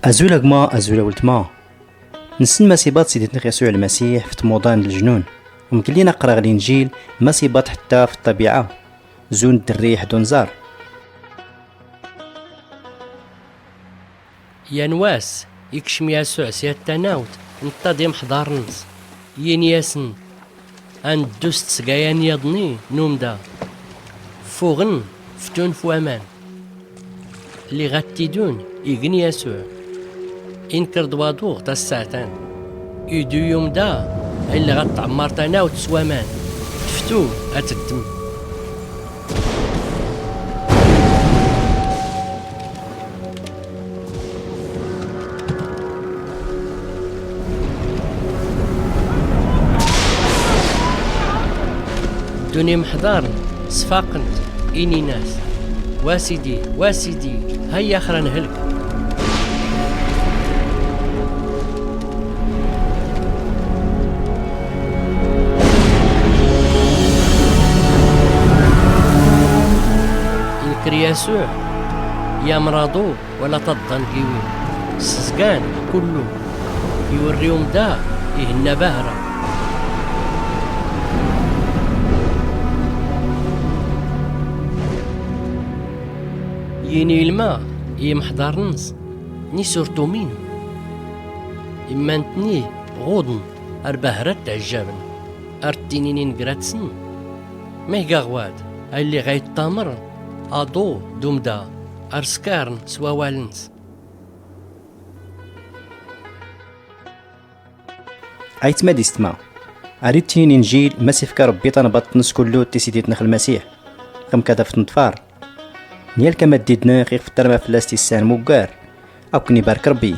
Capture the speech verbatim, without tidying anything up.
Azul a gma, azul a wltma. Nsn masibat siditnx yasuɛ lmasiḥ f tmuḍa n lljnun. Mglin aqraɣ linjil masibat ḥtta f ṭṭabiɛa. Zund drriḥ d unẓar. Yan wass ikcm yasuɛ s yat tanawt n ṭṭaḍ imḥḍarn-ns, yini-yasn, a nddu s tsgaya n yaḍni n umda. Ffuɣn, ftun f waman. Lliɣ a ttidun, ign yasuɛ. Inkr-d waḍu tassaɛtan. Idu i umda, a illa ɣ a ttɛmmar tanawt s waman. Tftu a tddm. Ddun imḥḍarn sfaqn-t, inin-as, wa sidi, wa sidi, hayya xra nhlk. Inkr yasuɛ, yamr aḍu wala taḍḍa n giwin. Ssgan kullu. Iwrri umda, ihnna bahra. Yini ilma i imḥḍarn-ns, nni s ur tuminm. Imma ntni ɣuḍn ar bahra ttɛjjabn, ar ttinin ingrat-sn. Mih gaɣwad a lliɣ a ittamr aḍu d umda, ar skarn s wawal-ns. Aytma d istma, ar ittin injil ma s-ifka Rbbi tanbaḍt-nns kullu d tisidit-nx Lmasiḥ, xmkad a f-tnḍfar. Nyal kamaddid-nx ixf-ttarma fllas tissan muggar, akkn ibark Rbbi.